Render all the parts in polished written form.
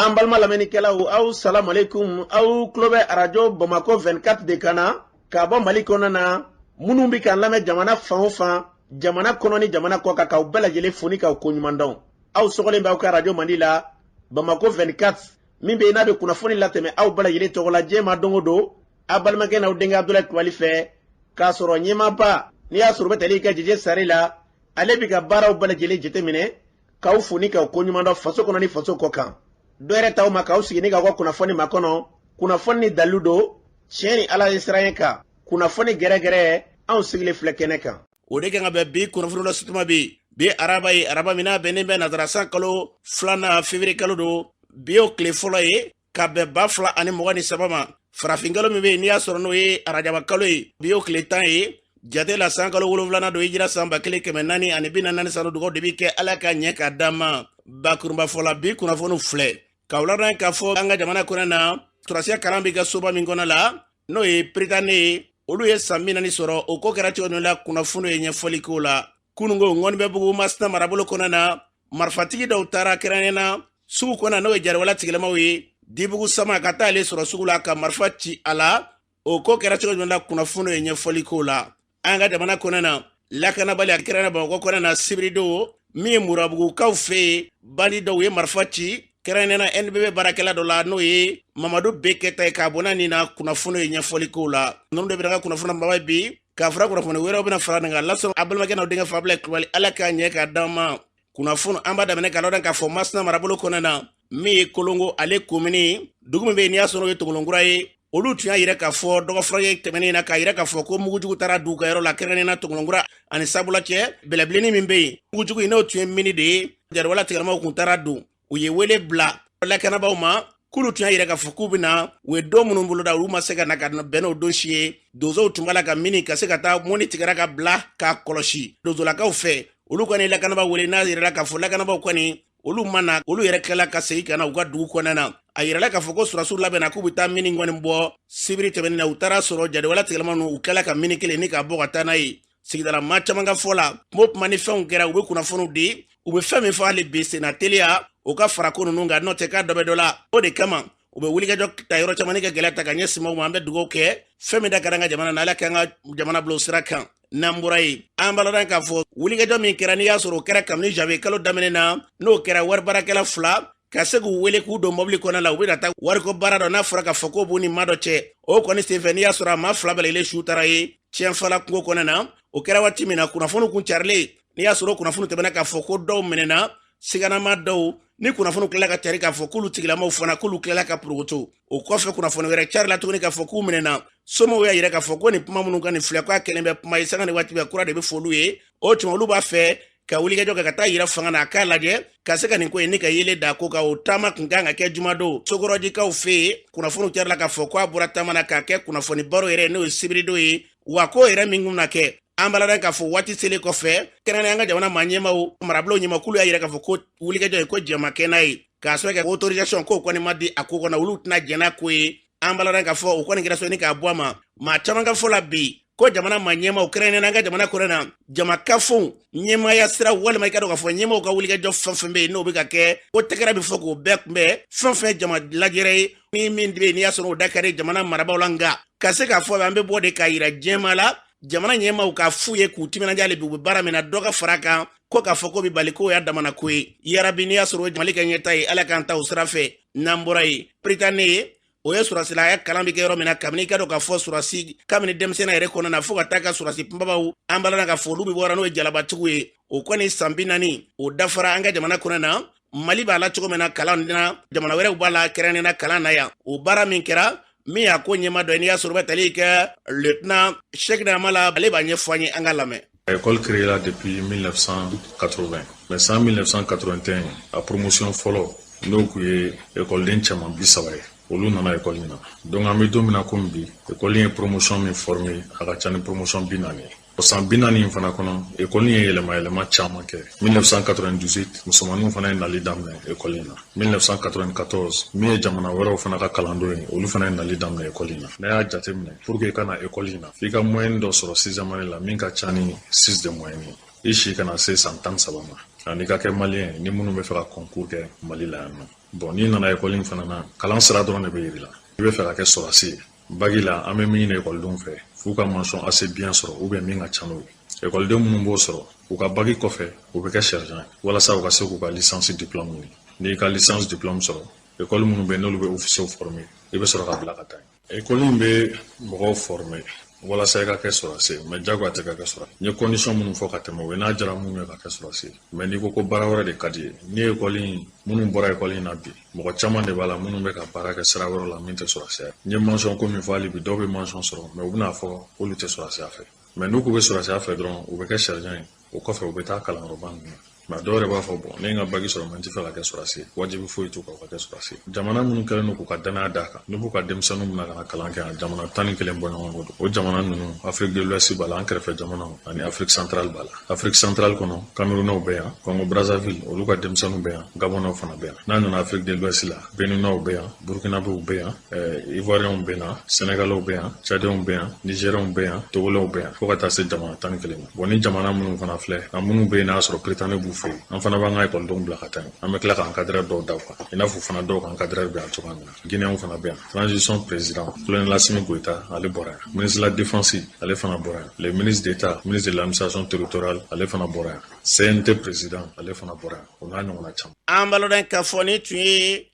An balima lamɛnnikɛlaw, aw salamualeykum. Aw tulo bɛ Arajo Bamakɔ 24 de kan na k'a bɔ Mali kɔnɔ na. Minnu bɛ k'an lamɛn jamana fan o fan, jamana kɔnɔ ni jamana kɔ kan, k'aw bɛɛ lajɛlen fo ni k'aw koɲuman dɔn. Aw sɔgɔlen bɛ aw ka arajo mandi la, Bamakɔ 24, min bɛ yen n'a bɛ kunnafoni latɛmɛ aw bɛɛ lajɛlen tɔgɔ la diɲɛ ma don o don, aw balimakɛ n'aw denkɛ Abudulayi Kulubali fɛ, k'a sɔrɔ ɲɛmaaba n'i y'a sɔrɔ u bɛ tali kɛ Jeje Sare la, ale bɛ ka baaraw bɛɛ lajɛlen jateminɛ, k'aw fo ni k'aw koɲuman dɔn faso kɔnɔ ni faso kɔ kan. Dɔ yɛrɛ t'aw ma k'aw sigi ni k'aw ka kunnafoni makɔnɔ, kunnafoni ni dalilu don, tiɲɛ ni Ala ye siran kan, kunnafoni gɛrɛgɛrɛ, anw sigilen filɛ kɛnɛ kan. O de kan ka bɛn bi kunnafoni la sutuma bi araba ye, araba min n'a bɛnnen bɛ nazara san kalo filanan, février kalo don. Bi y'o tile fɔlɔ ye ka bɛn 2023 ma, farafin kalo min bɛ yen n'i y'a sɔrɔ n'o ye arajaba kalo ye. Bi y'o tile 10 ye jate la, san kalo wolonwulanan don, hijira san 1444 san. Dugaw de bi kɛ, Ala ka ɲɛ k'a d'an ma. Bakurunba fɔ la, bi kunnafoniw filɛ k'aw ladɔn k'a fɔ an ka jamana kɔnɔ na, sɔrɔdasiya kalan bɛ kɛ soba min kɔnɔ la, n'o ye Prytanée ye, olu ye san 40 sɔrɔ. O ko kɛra cogo min la, kunnafoni ye ɲɛfɔli k'o la. Kununko Ŋɔnibɛbugu, Masina marabolo kɔnɔ na, marifatigi dɔw taara kɛrɛnkɛrɛn na sugu kɔnɔ, n'o ye jariwala tigilamaw ye, Dibugu Sama ka taa ale sɔrɔ sugu la ka marifa ci a la. O ko kɛra cogo jumɛn la, kunnafoni ye ɲɛfɔli k'o la. An ka jamana kɔnɔ na, lakanabali a kɛrɛnkɛrɛn Bamakɔ kɔnɔ na, sibiridon min ye Murabugukaw fɛ yen, bandi dɔw ye marifa ci kɛrɛnkɛrɛn na NBB baarakɛla dɔ la, n'o ye Mamadu Beketa ye, k'a bɔnna nin na. Kunnafoni ye ɲɛfɔli k'o la. Ninnu de bɛna ka kunnafoni baba bi k'a fara kunnafoni wɛrɛw bɛna fara nin kan lasɔrɔ a balimakɛ n'aw denkɛ Fabila Kulubali. Ala k'a ɲɛ k'a d'an ma. Kunnafoni an b'a daminɛ k'a lɔn k'a fɔ Masina marabolo kɔnɔ na, min ye Kolongo ale komini, dugu min bɛ yen n'i y'a sɔrɔ o ye Tongolonkura ye, olu tun y'a yira k'a fɔ dɔgɔfurakɛ tɛmɛnen na, k'a yira k'a fɔ ko mugujugu taara dugu ka yɔrɔ la, kɛrɛnkɛrɛnnen na Tongolonkura ani Sabula cɛ, bɛlɛbilenni min bɛ yen, mugujugu in n'o tun ye mine de ye, jariwala tigilamaw kun taara don. U ye wele bila lakanabaaw ma k'olu tun y'a yira k'a fɔ k'u bɛna u ye don minnu boloda, olu ma se ka na ka bɛn n'o don si ye. Donsow tun b'a la ka mini ka se ka taa mɔni tigɛra ka bila k'a kɔlɔsi donsolakaw fɛ. Olu kɔni lakanabaaw wele, n'a yirala k'a fɔ lakanabaaw kɔni olu ma na, olu yɛrɛ tilala ka segin ka na u ka dugu kɔnɔna na. A yirala k'a fɔ ko sɔrɔdasiw labɛnna k'u bɛ taa mini kɔni bɔ sibiri tɛmɛnen na. U taara sɔrɔ jariwala tigilama ninnu, u tilala ka mini kelen ni k'a bɔ ka taa n'a ye. Sigidala maa caman ka fɔ la, kuma o kuma ni fɛnw kɛra, u bɛ kunnafoniw di, u bɛ fɛn min fɔ, hali bi senna teliya o ka fara ko ninnu kan, n'o tɛ k'a dɔ bɛ dɔ la. O de kama u bɛ wulikajɔ ta yɔrɔ caman ni ka gɛlɛya ta ka ɲɛsin maaw ma. An bɛ dugawu kɛ, fɛn min da kɛra an ka jamana na, Ala k'an ka jamana bila o sira kan. N'an bɔra yen, an b'a ladɔn k'a fɔ wulikajɔ min kɛra, n'i y'a sɔrɔ o kɛra kabini janvier kalo daminɛ na, n'o kɛra wari baarakɛla fila ka se k'u wele k'u don mɔbili kɔnɔ la, u bɛna taa wariko baara dɔ, n'a fɔra k'a fɔ k'o b'u ni maa dɔ cɛ. O kɔni senfɛ, n'i y'a sɔrɔ a maa fila bɛɛ lajɛlen su taara ye Tiɲɛfala kungo kɔnɔ na. O kɛra waati min na, kunnafoniw kun carilen, n'i y'a sɔrɔ kunnafoni tɛmɛna k'a fɔ ko dɔw minɛna, siganama dɔw ni kunnafoni tilala ka cari k'a fɔ k'olu tigilamaw fana k'olu tilala ka porokoto. O kɔfɛ, kunnafoni wɛrɛ carila tuguni k'a fɔ k'u minɛna. Somaw y'a yira k'a fɔ ko nin kuma minnu ka nin filɛ, k'a kɛlen bɛ kuma ye, sanga ni waati bɛɛ kura de bɛ fɔ olu ye. O tuma olu b'a fɛ ka wulikajɔ kɛ ka taa yira fanga na, a k'a lajɛ ka se ka nin ko in ni ka yelen da ko kan. O taama kun kan ka kɛ jumadon Sokɔrɔjikaw fɛ yen. Kunnafoniw carila k'a fɔ k'a bɔra taama na k'a kɛ kunnafoni baro yɛrɛ, n'o ye sibiridon ye. Wa ko yɛrɛ min kun na kɛ, an b'a ladɔn k'a fɔ waati selen kɔfɛ, kɛrɛnkɛrɛn an ka jamana maa ɲɛmaaw, marabolo ɲɛmaa, k'olu y'a yira k'a fɔ ko wulikajɔ ye ko jama kɛ n'a ye, k'a sababu kɛ autorisation k'o kɔni ma di a ko kɔnɔ, olu tɛna jɛn n'a ko ye. An b'a ladɔn k'a fɔ o kɔni kɛra sɔnni k'a bɔ a ma. Maa caman ka fɔ la bi ko jamana maa ɲɛmaaw, kɛrɛnkɛrɛnnen an ka jamana kɔnɔ na, jama kafow ɲɛmaaya sira, walima i ka dɔn k'a fɔ ɲɛmaaw ka wulikajɔ fɛn fɛn bɛ yen n'o bɛ ka kɛ, ko tɛgɛrɛ bɛ fɔ k'o bɛɛ kunbɛn. Fɛn fɛn jama lajɛrɛ ye ni min bɛ yen, n'i y'a sɔrɔ o da ka di jamana marabaaw la, nka ka se k'a fɔ an bɛ bɔ de k'a yira diɲɛmaa la, jamana ɲɛmaaw k'a f'u ye k'u timinandiya hali bi u bɛ baara min na, dɔ ka fara kan ko k'a fɔ ko bɛ bali k'o y'a damana ko ye. Yarabi, n'i y'a sɔrɔ Mali ka ɲɛta ye, Ala k'an ta o sira fɛ. N'an bɔra yen, Prytanée ye, o ye sɔrɔsilaya kalan bɛ kɛ yɔrɔ min na, kabini i ka dɔn k'a fɔ sɔrɔsi kabini denmisɛnnin yɛrɛ kɔnɔ na fo ka taa ka sɔrɔsi kunbabaw, an b'a ladɔn k'a fɔ olu bɛ bɔra, n'o ye jalabatigiw ye. O kɔni san 40 o dafara an ka jamana kɔnɔ na. Mali b'a la cogo min na kalan na, jamana wɛrɛw b'a la kɛrɛnkɛrɛnnen na kalan na yan. O baara min kɛra, min y'a ko ɲɛma dɔ ye, n'i y'a sɔrɔ bɛ tali kɛ lieutenant Cheikh Amala, ale b'a ɲɛfɔ an ye, an ka lamɛn. L'école créée là depuis 1980. Mais san 1981, a promotion fɔlɔ, n'o kun ye ekɔliden cɛman 30 ye, olu nana ekɔli in na. Donc an bɛ don min na komi bi, ekɔli ye promotion min formé, a ka ca ni promotion 40 ye. O san 40 in fana kɔnɔ, ekɔli ye yɛlɛma yɛlɛma caman kɛ. 1998, musomaninw fana ye nali daminɛ ekɔli in na. 1994, min ye jamana wɛrɛw fana ka kalandenw ye, olu fana ye nali daminɛ ekɔli in na. N'a y'a jateminɛ, pour que i ka na ekɔli in na, f'i ka moyenne dɔ sɔrɔ sixième année la min ka ca ni 6 de moyenne ye, i si kana se san 13 ma, ani ka kɛ malien ni minnu bɛ fɛ ka concours kɛ Mali la yan nɔ. Bon, n'i nana ekɔli in fana na, kalan sira dɔrɔn de bɛ yir'i la. I bɛ fɛ ka kɛ sɔrɔdasi ye, bagi la, an bɛ min ɲini ekɔlidenw fɛ, f'u ka mention assez bien sɔrɔ ou bien min ka ca n'o ye. Ekɔliden minnu b'o sɔrɔ, u ka bagi kɔfɛ, u bɛ kɛ sergent ye, walasa u ka se k'u ka licence diplôme ɲini. N'i ka licence diplôme sɔrɔ, ekɔli minnu bɛ yen, n'olu bɛ officiers former, i bɛ sɔrɔ ka bila ka taa yen. Ekɔli in bɛ mɔgɔw former walasa i ka kɛ sɔrɔdasi ye, mais jagoya tɛ ka kɛ sɔrɔdasi. N ye condition minnu fɔ ka tɛmɛ, o ye n'a diyara minnu ye ka kɛ sɔrɔdasi ye. Mais n'i ko ko baara wɛrɛ de ka di ye, ni ekɔli in, minnu bɔra ekɔli in na bi, mɔgɔ caman de b'a la minnu bɛ ka baara kɛ sira wɛrɛ la min tɛ sɔrɔdasiya ye. N ye mention ko min fɔ, hali bi dɔw bɛ mention sɔrɔ, mais u bɛna fɔ k'olu tɛ sɔrɔdasiya fɛ. Mais n'u k'u bɛ sɔrɔdasiya fɛ dɔrɔn, u bɛ kɛ sergent ye. O kɔfɛ, u bɛ taa kalanyɔrɔba ninnu na. Mais dɔw yɛrɛ b'a fɔ, bon, ne ye n ka bagi sɔrɔ, mais n tɛ fɛ ka kɛ sɔrɔdasi ye. Wajibi foyi t'u kan u ka kɛ sɔrɔdasi ye. Jamana minnu kɛlen don k'u ka danaya d'a kan, n'u b'u ka denmisɛnninw minɛ ka na kalan kɛ yan, jamana 11 bɔ ɲɔgɔn kɔ don. O jamana ninnu, Afrique de l'Ouest b'a la, an kɛrɛfɛ jamanaw, ani Afrique centrale b'a la. Afrique centrale kɔnɔ, Camerounais bɛ yan, Congo Brazzaville, olu ka denmisɛnninw bɛ yan, Gabonais fana bɛ yan. N'a nana Afrique de l'Ouest la, Béninois bɛ yan, Burkinabéw bɛ yan, Ivoiriens bɛ yan, Sénégalais bɛ yan, Tchadiens bɛ yan, Nigériens bɛ yan, Togolais bɛ yan, fo ka taa se jamana 11 ma. Bon, ni jamana minnu fana filɛ, a minnu bɛ yen n'a sɔrɔ Prytanée b'u fɛ yen, an fana b'an ka ekɔlidenw bila ka taa yen. An bɛ tila k'an cadre dɔw da u kan, i n'a fɔ fana dɔw kan cadre bɛ yan cogoya min na. Guinéenw fana bɛ yan. Transition président, colonel Assimi Goïta, ale bɔra yan. Ministre de la Défense, ale fana bɔra yan. Le ministre d'État, ministre de l'Administration territoriale, ale fana bɔra yan. CNT président, ale fana bɔra yan. O n'a ɲɔgɔnna caman. An balodɔn k'a fɔ ni tun ye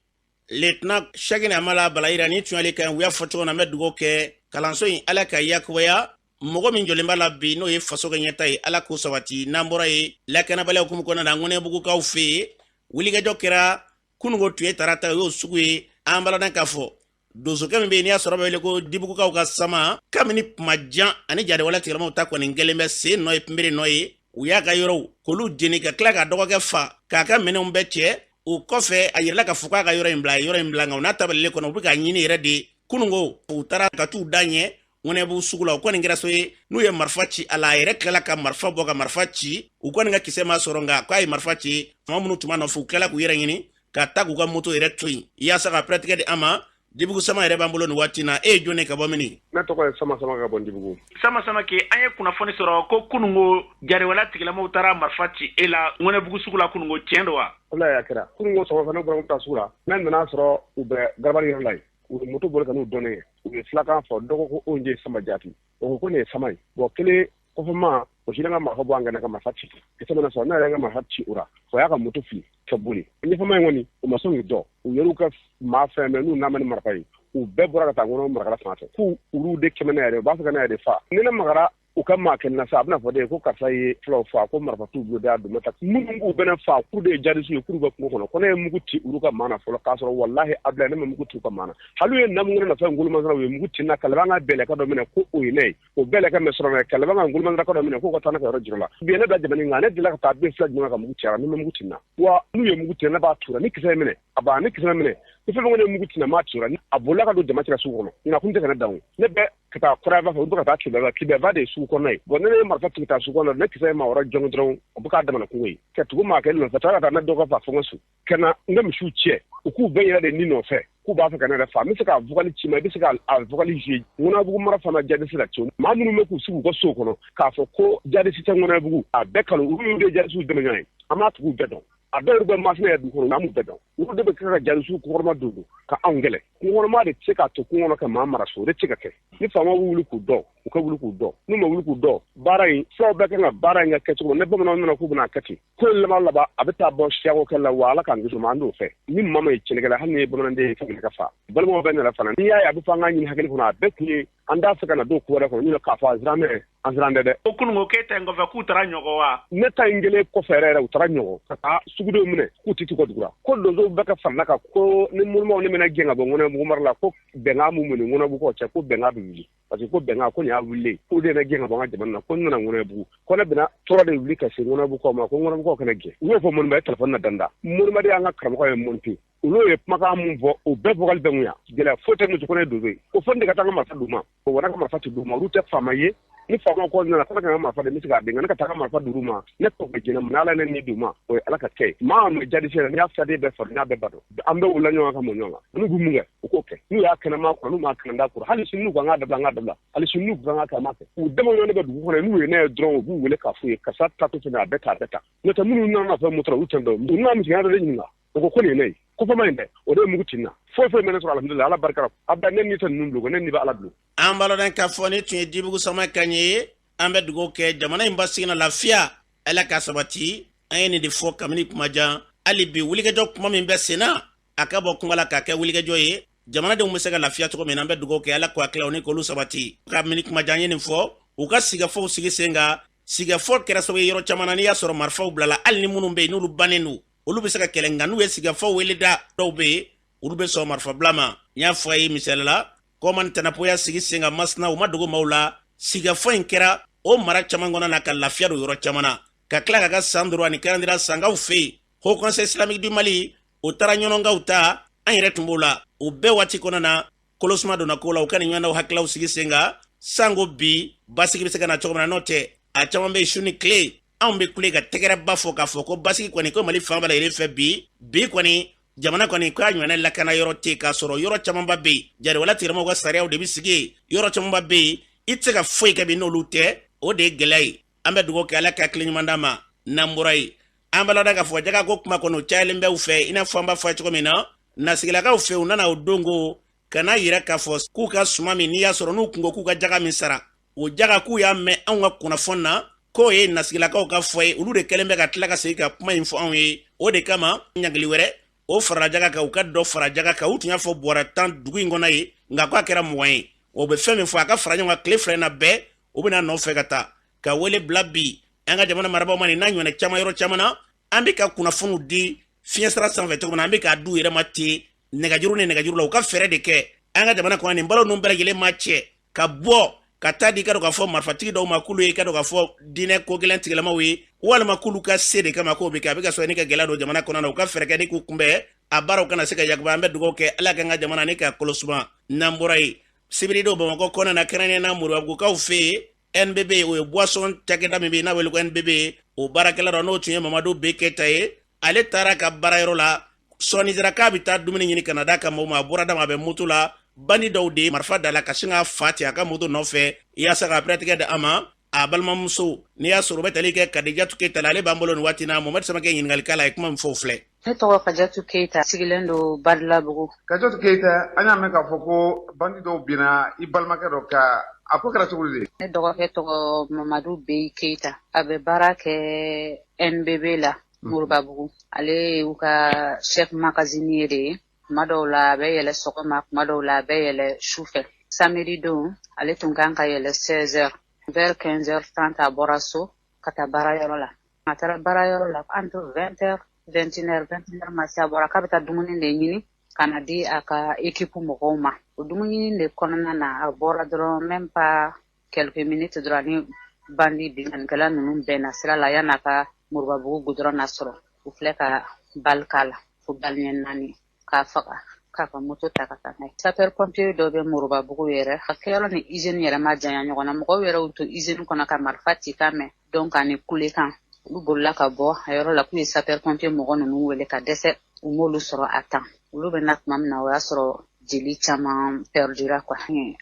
lieutenant Cheickna Amala Balayira, ni tun y'ale kan. U y'a fɔ cogo min na, an bɛ dugawu kɛ kalanso in, Ala ka yakubaya. Mɔgɔ min jɔlen b'a la bi, n'o ye faso ka ɲɛta ye, Ala k'o sabati. N'an bɔra yen, lakanabaliya hukumu kɔnɔna na, Ŋɔnɛbugukaw fɛ yen, wulikajɔ kɛra kununko tun ye tarata, o y'o sugu ye. An balodɔn k'a fɔ donsokɛ min bɛ yen, n'i y'a sɔrɔ bɛ wele ko Dibugukaw ka sama, kabini kuma jan ani jatigɛwale tigilamaw ta kɔni kɛlen bɛ sen nɔ ye, pinbere nɔ ye. U y'a ka yɔrɔw k'olu jeni, ka tila k'a dɔgɔkɛ fa, k'a ka minɛnw bɛɛ cɛ. O kɔfɛ, a yirala k'a fɔ k'a ka yɔrɔ in bila, a ye yɔrɔ in bila, nka u n'a tabalilen kɔnɔ, u bɛ k'a ɲini yɛrɛ de. Kununko, u taara ka t'u da ɲɛ Ŋɔnɛbugu sugu la. O kɔni kɛra so ye, n'u ye marifa ci a la, a yɛrɛ tilala ka marifa bɔ ka marifa ci. U kɔni ka kisɛ ma sɔrɔ, nka k'a ye marifa ci. Fanga minnu tun b'a nɔfɛ, u tilala k'u yɛrɛ ɲini ka taa k'u ka moto yɛrɛ to yen. Yaasa ka pɛrɛtigɛ di an ma, Dibugu Sama yɛrɛ b'an bolo nin waati na. E ye jɔn ye, ka bɔ mini? Ne tɔgɔ ye Sama Sama, ka bɔ Dibugu. Sama Sama ke, an ye kunnafoni sɔrɔ ko kununko jariwala tigilamaw taara marifa ci e la Ŋɔnɛbugu sugu la kununko, tiɲɛ don wa? Walayi, a kɛra kununko sɔgɔma fɛ. Ne bɔra taa sugu la, ne nana sɔrɔ u bɛ garabali yɔrɔ la yen. U ye moto boli ka n'u dɔn ne ye. U ye filakan fɔ, dɔgɔ ko o ye Sama Jaati. O ko ko nin ye Sama ye. Bon, kelen kɔfɛma, o si ka marifa bɔ an kɛnɛ ka marifa ci. Kisɛ mana sɔrɔ, ne yɛrɛ ka marifa ci o la, o y'a ka moto fili ka boli. Ɲɛfɛma in kɔni, u ma sɔn k'i dɔn. U yɛrɛ ka maa fɛn bɛɛ n'u n'a ma ni marifa ye, u bɛɛ bɔra ka taa ŋɔnɔ marakala fan fɛ, k'u olu de kɛmɛ ne yɛrɛ, u b'a fɛ ka ne yɛrɛ de fa. Ni ne magara u ka maa kɛ na sa, a bɛna fɔ de ko karisa ye fulaw fa, ko marifa t'u bolo de, y'a dun ta. Minnu k'u bɛna fa, k'u de ye jadisiw ye, k'u bɛ kungo kɔnɔ, ko ne ye mugu ci olu ka maa na fɔlɔ, k'a sɔrɔ walahi abila, ne ma mugu ci u ka maa na. Hali u ye na mun nɔfɛ ngolomasara, u ye mugu ci na kalaban ka bɛlɛka dɔ minɛ, ko o ye ne ye. O bɛlɛka mɛ sɔrɔ kalaban ka ngolomasara dɔ minɛ, k'o ka taa ne ka yɔrɔ jira la. Bi ne da jamana kan, ne delila ka taa den fila jumɛn ka mugu ci a la. Ni ma mugu ci na wa, n'u ye mugu ci, ne b'a tura. Ni kisɛ ye minɛ, a b'a ni kisɛ minɛ, ni fɛn fɛn ye mugu ci na, m'a tura. A bolila ka don jama cɛla sugu kɔnɔ. Nka kun tɛ ka ne dan. Ne bɛ ka taa kɔrɔba fɛ, olu bɛ ka taa Kibɛba. Kibɛba de ye sugu kɔnɔ ye. Bon, ne ye marifa tigɛ taa sugu kɔnɔ, ne kisɛ ye maa wɛrɛ jɔn dɔrɔn, o bɛ k'a damana kungo ye ka tugu maa kelen nɔfɛ, taa ka taa ne dɔgɔ fa fo n ka so, ka na n ka misiw cɛ. U k'u bɛɛ yɛrɛ de ni nɔfɛ, k'u b'a fɛ ka ne yɛrɛ fa. N bɛ se k'a vocal ci ma, i bɛ se k'a vocal jouer. Ŋɔnɛbugu mara fana jadisi la cɛw, maa minnu bɛ k'u sigi u ka so kɔnɔ k'a fɔ ko jadisi tɛ Ŋɔnɛbugu, a bɛɛ kalo. Olu de jadisiw dɛmɛ ɲɔgɔn ye, an b'a tigiw bɛɛ dɔn. A dɔw yɛrɛ bɛ masina yɛrɛ dugu kɔnɔ, an b'u bɛɛ dɔn. Olu de bɛ kɛ ka jadisiw kɔkɔrɔma don ka anw kɛlɛ. Kungo de tɛ se k'a to kungo kɔnɔ ka maa mara so, o de tɛ se ka kɛ. Ni faamaw bɛ wuli k'u dɔn, u ka wuli k'u dɔn. N'u ma wuli k'u dɔn, baara in, fulaw bɛɛ kan ka baara in ka kɛ cogo min. Ne bamananw nana k'u bɛna kɛ ten, ko in laban laban a bɛ taa bɔ siyako kɛ la wa. Ala k'an kisi o ma, an t'o fɛ. Ni maa ma ye tiɲɛnikɛla, hali ni ye bamananden ye, ka ka fa balimaw bɛɛ nana fana. N'i y'a ye a bɛ fɔ an k'a ɲini hakili kɔnɔ, a bɛɛ kun ye an t'a fɛ ka na don ko wɛrɛ kɔnɔ, n'o k'a fɔ an siran dɛ, an siran tɛ dɛ. Ko kununko k'e ta in kɔfɛ, k'u taara ɲɔgɔn wa? Ne ta in kelen kɔfɛ yɛrɛ yɛrɛ, u taara ɲɔgɔn ka taa sugudenw minɛ, k'u ti ka dugu la, ko donsow bɛɛ ka farala kan, ko ni munumaw ne bɛna gɛn ka bɔ Ŋɔnɛbugu mara la, ko bɛnkan mun ni Ŋɔnɛbugu cɛ, ko bɛnkan bɛ wuli, parce que ko bɛnkan ko nin y'a wuli, k'u de bɛ gɛn ka bɔ an ka jamana na, ko n nana Ŋɔnɛbugu, ko ne bɛna tɔɔrɔ de wuli ka se Ŋɔnɛbugukaw ma, ko Ŋɔnɛbugukaw kana gɛn. U y'o fɔ Mɔniba ye telefɔni na danda. Mɔniba de y'an ka karamɔgɔ ye Mɔnti. Olu ye kumakan mun fɔ, o bɛɛ vocal bɛ mun yan. Gɛlɛya foyi tɛ muso kɔnɔ ye donso ye. Ko fo ne ka taa n ka marifa d'u ma, o wara ka marifa ti d'u ma. Olu tɛ faama ye. Ni faama ko nana ko ne ka n ka marifa di, n bɛ se k'a di, nka ne ka taa n ka marifa d'u ma, ne tɔgɔ bɛ jɛnɛ mun. Ala ne ni d'u ma, o ye Ala ka kɛ ye. Maa ma jadisi yɛrɛ, n'i y'a filaden bɛɛ fari, n'a bɛɛ ba dɔn, an bɛ wula ɲɔgɔn kan, mɔ ɲɔgɔn kan. N'u bɛ mun kɛ, u k'o kɛ. N'u y'a kɛnɛma kɔrɔ, n'u m'a kɛnɛ kɔrɔ, hali sini n'u ko an k'a dabila, an k'a dabila. Hali sini n'u ko an k'a kɛ, an b'a kɛ. U dama ɲɔgɔn de bɛ dugu kɔnɔ. N'u ye ne ye dɔrɔn, u b'u wele k'a f'u ye karisa taatɔ fɛnɛ, a bɛ tan, a bɛ tan. N'o tɛ, minnu nana fɛn moto la, olu tɛ dɔn. U nana misiya dɔ de ɲininka, o ko ko nin ye ne ye. Kɔfɛma in dɛ, o de ye mugu ci n na. Foyi foyi ma ne sɔrɔ, alhamdulilayi, Ala barika la. Abada ne ni tɛ ninnu bulon, ne ni bɛ Ala bulon. An b'a lɔn k'a fɔ nin tun ye Dibugu Sama kan ye. An bɛ dugawu kɛ jamana in basigi na, lafiya Ala ka sabati. An ye nin de fɔ kabini kuma jan. Hali bi wulikajɔ kuma min bɛ sen na, a ka bɔ kuma la k'a kɛ wulikajɔ ye, jamanadenw bɛ se ka lafiya cogo min na. An bɛ dugawu kɛ Ala k'o hakililaw ni k'olu sabati. Kabini kuma jan an ye nin fɔ, u ka sigikafɔw sigi sen kan. Sigikafɔ kɛra sababu ye yɔrɔ caman na, n'i y'a sɔrɔ marifaw bilala, hali ni minnu bɛ yen n'olu bannen don, olu bɛ se ka kɛlɛ, nka n'u ye sigikafɔ wele da, dɔw bɛ yen olu bɛ sɔn marifa bila ma. N y'a fɔ a ye misali la, Kɔma ni Tanapoya sigi sen kan Masina, u ma dogo maaw la. Sigikafɔ in kɛra o mara caman kɔnɔ na ka lafiya don yɔrɔ caman na, ka tila ka ka san 5 ani karandira sankaw fɛ yen. Haut Conseil islamique du Mali, o taara ɲɔnɔnkaw ta, an yɛrɛ tun b'o la. O bɛɛ waati kɔnɔ na, kolosuma donna ko la, u ka nin ɲɔgɔnnaw hakililaw sigi sen kan sanko bi basigi bɛ se ka na cogo min na. N'o tɛ, a caman bɛ su ni tile anw bɛ kule ka tɛgɛrɛba fɔ k'a fɔ ko basigi kɔni ko Mali fan bɛɛ lajɛlen fɛ bi. Bi kɔni jamana kɔni k'a ɲɔgɔnna lakana yɔrɔ tɛ, k'a sɔrɔ yɔrɔ camanba bɛ yen jariwala tigilamaw ka sariyaw de bɛ sigi yen. Yɔrɔ camanba bɛ yen i tɛ se ka foyi kɛ bi n'olu tɛ, o de ye gɛlɛya ye. An bɛ dugawu kɛ Ala ka hakili ɲuman d'an ma. N'an bɔra yen, an b'a lada k'a fɔ jagako kuma kɔni o cayalen bɛ u fɛ. I n'a fɔ an b'a fɔ cogo min na, nasigilakaw fɛ, u nana o don ko ka n'a yira k'a fɔ k'u ka suma min, n'i y'a sɔrɔ n'u kun ko k'u ka jaga min sara, o jaga k'u y'a mɛn anw ka kunnafoni na k'o ye nasigilakaw ka fɔ ye. Olu de kɛlen bɛ ka tila ka segin ka kuma in fɔ anw ye. O de kama ɲangili wɛrɛ o farala jaga kan, u ka dɔ fara jaga kan. U tun y'a fɔ bɔrɛ 10 dugu in kɔnɔ ye, nka k'a kɛra 20 ye. O bɛ fɛn min fɔ, a ka fara ɲɔgɔn kan tile 2 in na bɛɛ, u bɛna nɔfɛ ka taa ka wele bila bi an ka jamana marabaaw ma. Nin n'a ɲɔgɔnna caman yɔrɔ caman na, an bɛ ka kunnafoniw di fiɲɛsira sanfɛ cogo min na, an bɛ k'a d'u yɛrɛ ma ten nɛgɛjuru ni nɛgɛjuru la. U ka fɛɛrɛ de kɛ an ka jamana kɔnɔ, nin balo ninnu bɛɛ lajɛlen ma cɛ ka bɔ ka taa di i ka dɔn k'a fɔ marifatigi dɔw ma k'olu ye i ka dɔn k'a fɔ diinɛ ko gɛlɛn tigilamaw ye, walima k'olu ka se de kama k'o bɛ kɛ. A bɛ ka sɔrɔ ni ka gɛlɛya don jamana kɔnɔ na. U ka fɛɛrɛ kɛ ni k'u kunbɛn, a baaraw kana se ka yakuba. An bɛ dugawu kɛ Ala k'an ka jamana ni ka kolo suma. N'an bɔra yen, sibiridon Bamakɔ kɔnɔna na, kɛrɛnkɛrɛnnenya na Moribabugukaw fɛ yen, NBB, o ye boisson cakɛda min bɛ yen n'a wele ko NBB, o baarakɛla dɔ n'o tun ye Mamadu B Keyita ye, ale taara ka baarayɔrɔ la sɔɔni sera k'a bɛ taa dumuni ɲini ka na d'a ka mɔgɔw ma. A bɔra dama, a bɛ moto la, bandi dɔw de marifa da la ka sin k'a fa ten a ka moto nɔfɛ yaasa ka pɛrɛtigɛ di a ma. A balimamuso, n'i y'a sɔrɔ o bɛ tali kɛ Kadijatu Keyita la, ale b'an bolo nin waati na. Mohamɛdi Samakɛ ɲininkali k'a la, a ye kuma min fɔ o filɛ. Ne tɔgɔ Kajatu Keyita, sigilen don Badalabugu. Kajatu Keyita, an y'a mɛn k'a fɔ ko bandi dɔw binna i balimakɛ dɔ kan, a ko kɛra cogo di? Ne dɔgɔkɛ tɔgɔ Mamadu Beyi Keyita, a bɛ baara kɛ NBB la Moribabugu. Ale y'u ka chef magasinier de ye. Tuma dɔw la a bɛ yɛlɛ sɔgɔma, tuma dɔw la a bɛ yɛlɛ su fɛ. Samedi don, ale tun kan ka yɛlɛ 16 heures. Vers 15 heures 30, a bɔra so ka taa baarayɔrɔ la. A taara baarayɔrɔ la entre 20 heures, 21 heures, 21 heures ma se, a bɔra k'a bɛ taa dumuni de ɲini ka na di a ka équipe mɔgɔw ma. O dumuni ɲini de kɔnɔna na, a bɔra dɔrɔn, même pas quelques minutes dɔrɔn, ni bandi binkannikɛla ninnu bɛnna sira la yan'a ka Moribabugu goudron na sɔrɔ. U filɛ ka balle k'a la fo balle ɲɛ 4, k'a faga, k'a ka moto ta ka taa n'a ye. Sapeur pompier dɔ bɛ Moribabugu yɛrɛ, a kɛyɔrɔ ni usine yɛrɛ ma janya ɲɔgɔn na. Mɔgɔw yɛrɛ y'u to usine kɔnɔ ka marifa ci kan mɛn, donc ani kulekan, olu bolila ka bɔ a yɔrɔ la k'u ye sapeur pompier mɔgɔ ninnu wele ka dɛsɛ, u m'olu sɔrɔ a temps. Olu bɛ na tuma min na, o y'a sɔrɔ jeli caman perdura quoi.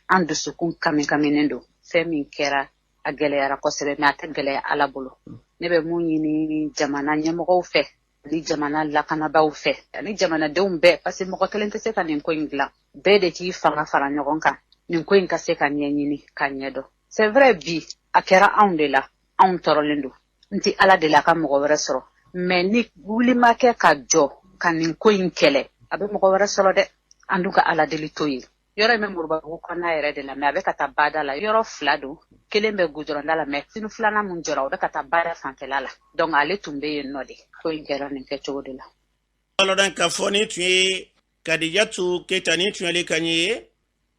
An dusukun kami kaminen don. Fɛn min kɛra, a gɛlɛyara kosɛbɛ, mais a tɛ gɛlɛya Ala bolo. Ne bɛ mun ɲini jamana ɲɛmɔgɔw fɛ ani jamana lakanabaaw fɛ ani jamanadenw bɛɛ, parce que mɔgɔ kelen tɛ se ka nin ko in dilan, bɛɛ de k'i fanga fara ɲɔgɔn kan, nin ko in ka se ka ɲɛɲini ka ɲɛdɔn. C'est vrai, bi a kɛra anw de la, anw tɔɔrɔlen don. N tɛ Ala deli a ka mɔgɔ wɛrɛ sɔrɔ, mais ni wuli ma kɛ ka jɔ ka nin ko in kɛlɛ, a bɛ mɔgɔ wɛrɛ sɔrɔ dɛ. An dun ka Ala deli to yen. Yɔrɔ in bɛ Moribabugu kɔnɔna yɛrɛ de la, mais a bɛ ka taa bada la. Yɔrɔ 2 don, kelen bɛ goudron da la, mais sini filanan mun jɔra, o bɛ ka taa bada fanfɛla la. Donc ale tun bɛ yen nɔ de. Ko in kɛra nin kɛcogo de la. Lɔdɔn k'a fɔ nin tun ye Kadijatu Keyita, nin tun y'ale kan ye.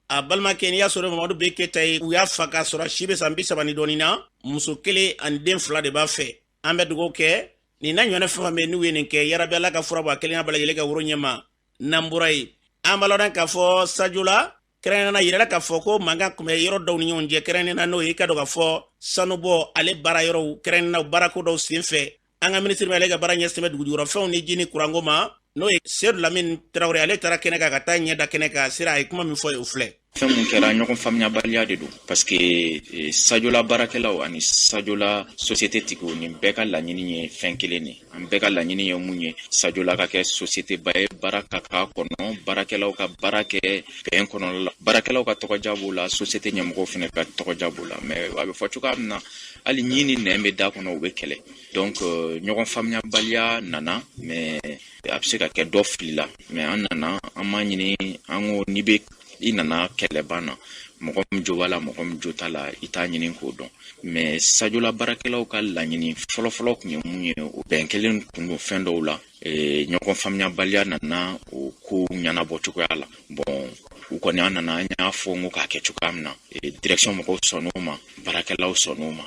A balimakɛ, n'i y'a sɔrɔ Mamadu B Keyita ye, u y'a fa k'a sɔrɔ a si bɛ san 30 ni dɔɔnin na. Muso kelen ani den 2 de b'a fɛ. An bɛ dugawu kɛ nin n'a ɲɔgɔnna fɛn fɛn bɛ n'u ye nin kɛ, yarabi Ala ka fura bɔ a kelenya bɛɛ lajɛlen ka woro ɲɛma. N'an bɔra yen, an b'a lɔdɔn k'a fɔ Sajola kɛrɛnkɛrɛnnenya yirala k'a fɔ ko mankan tun bɛ yɔrɔ dɔw ni ɲɔgɔn cɛ, kɛrɛnkɛrɛnnenya n'o ye i ka dɔn k'a fɔ sanubɔ ale baara yɔrɔw, kɛrɛnkɛrɛnnenya baarako dɔw sen fɛ. An ka minisiri ale ka baara ɲɛsin bɛ dugujukɔrɔfɛnw ni ji ni kuranko ma, n'o ye Sedu Lamini Tarawele, ale taara kɛnɛ kan ka taa ɲɛ da kɛnɛ kan sira. A ye kuma min fɔ ye, o filɛ. Fɛn mun kɛra, ɲɔgɔn faamuyabaliya de don, parce que Sajola baarakɛlaw ani Sajola société tigiw, nin bɛɛ ka laɲini ye fɛn kelen de. An bɛɛ ka laɲini ye mun ye? Sajola ka kɛ société ba ye, baara ka k'a kɔnɔ, baarakɛlaw ka baara kɛ bɛn kɔnɔ la, baarakɛlaw ka tɔgɔja b'o la, société ɲɛmɔgɔw fɛnɛ ka tɔgɔja b'o la. Mais a bɛ fɔ cogoya min na, hali ɲi ni nɛn bɛ da kɔnɔ, u bɛ kɛlɛ. Donc ɲɔgɔn faamuyabaliya nana, mais a bɛ se ka kɛ dɔ filila. Mais an nana, an m'a ɲini, an ko n'i bɛ i nana kɛlɛban na, mɔgɔ min jo b'a la, mɔgɔ min jo t'a la, i t'a ɲini k'o dɔn. Mais Sajola baarakɛlaw ka laɲini fɔlɔfɔlɔ tun ye mun ye? O bɛn kelen kun don fɛn dɔw la. Ɲɔgɔn faamuyabaliya nana o ko ɲɛnabɔ cogoya la. Bon, u kɔni, an nana, an y'a fɔ n ko k'a kɛ cogoya min na, direction mɔgɔw sɔnn'o ma, baarakɛlaw sɔnn'o ma.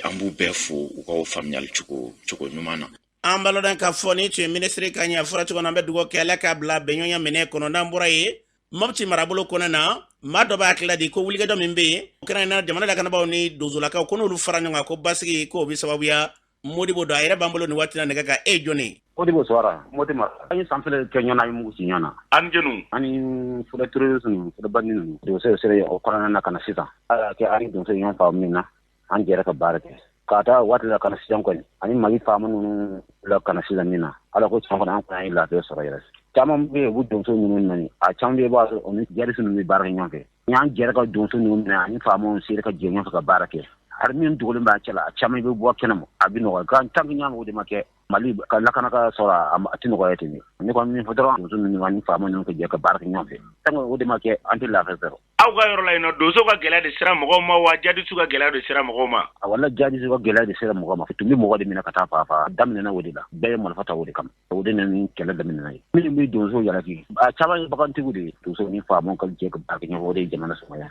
An b'u bɛɛ fo u ka o faamuyali cogo cogo ɲuman na. An b'a lɔn k'a fɔ ni tun ye minisiri ka ɲɛ fɔra cogo na. An bɛ dugawu kɛ, Ala k'a bila bɛnɲɔgɔnya minɛ kɔnɔ. N'an bɔra yen, Mɔpti marabolo kɔnɔ na, maa dɔ b'a hakilila di ko wulikajɔ min bɛ yen, o kɛra jamana lakanabaaw ni donsolakaw, ko n'olu fara ɲɔgɔn kan, ko basigi k'o bɛ sababuya. Modibo don, a yɛrɛ b'an bolo nin waati na nɛgɛ kan. E ye jɔn? Modibo Suwara, Moti mara. An ye san fila kɛ ɲɔgɔn na, an ye mugu ci ɲɔgɔn na. An jɛnu? Ani fula terroriste ninnu, fula bandi ninnu. Donso sera o kɔnɔna na ka na sisan. Ala y'a kɛ an ni donso ɲɔgɔn faamu min na, an jɛra ka baara kɛ. K'a ta waati la ka na sisan kɔni, ani Mali faama ninnu la ka na sisan min na, Ala ko tiɲɛ kɔni, an kɔni an ye lafiya sɔrɔ yɛrɛ. Caman bɛ yen, u bɛ donso ninnu nani. A caman bɛ yen, i b'a sɔrɔ o ni djihadiste ninnu bɛ baara kɛ ɲɔgɔn fɛ. N'an jɛra ka donso ninnu minɛ, ani faamaw sera ka jɛ ɲɔgɔn fɛ ka baara kɛ. Hali min dogolen b'a cɛ la, a caman bɛ bɔ kɛnɛ ma, a bɛ nɔgɔya. Nka tant que ɲa o de ma kɛ, Mali ka lakana ka sɔrɔ, a tɛ nɔgɔya ten. Ne kɔni min fɔ dɔrɔn, donso ninnu ani faama ninnu ka jɛ ka baara kɛ ɲɔgɔn fɛ. Tant que o de ma kɛ, an tɛ lafiya sɔrɔ. Aw ka yɔrɔ la yen nɔ, donso ka gɛlɛya de sera mɔgɔw ma wa, djihadiste ka gɛlɛya de sera mɔgɔw ma? A wala, djihadiste ka gɛlɛya de sera mɔgɔw ma. Tun bɛ mɔgɔ de minɛ ka taa faa faa. Daminɛna o de la, bɛɛ ye marifa ta o de kama. O de nana ni kɛlɛ daminɛna ye. Minnu bɛ donso jalaki, a caman ye bagantigiw de ye. Donso ni faamaw ka jɛ ka baara kɛ ɲɔgɔn fɛ, o de ye jamana sumaya.